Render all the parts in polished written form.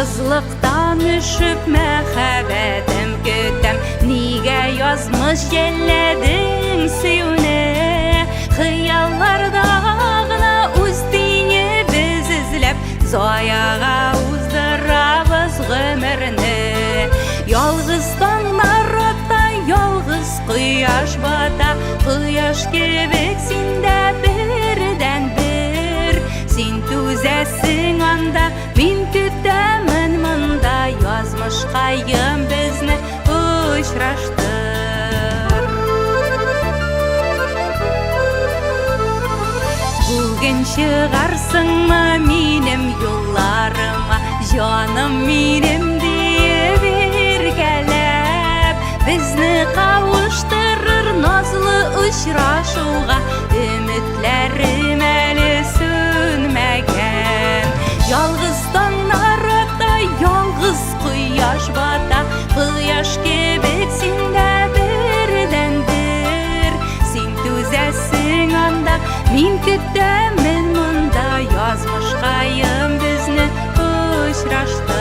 Ялгызлыктан өшеп мәхәббәтем көтәм. Нигә язмыш җәлләдең сөюне? Хыялларда гына үз тиңебез эзләп, заяга уздырабыз гомерне. Ялгыз таңнар ата, ялгыз кояш бата, кояш кебек син дә бердән-бер. Син түзәсең анда, мин көтәмен монда, язмышкаем безне очраштыр. Бүген чыгарсыңмы минем юлларыма, җаным минем диеп иркәләп, безне кавыштырыр назлы очрашуга өметләрем әле сүнмәгән. Ялгыз таңнар ата, ялгыз кояш бата, кояш кебек син дә бердән-бер. Син түзәсең анда, мин көтәмен монда, язмышкаем безне очраштыр.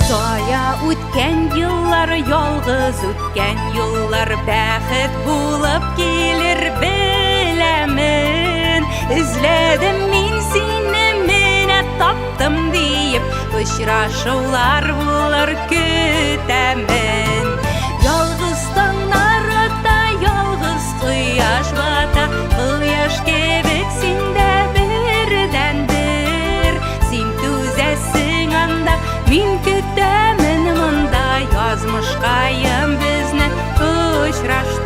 Зая үткән еллар, ялгыз үткән юллар бәхет булып килер беләмен. Эзләдем мин сине, менә таптым диеп, очрашулар булыр көтәмен. Ялгыз таңнар ата, ялгыз кояш бата, кояш кебек син дә бердән-бер. Син түзәсең анда, мин көтәмен монда, язмышкаем безне очраштыр.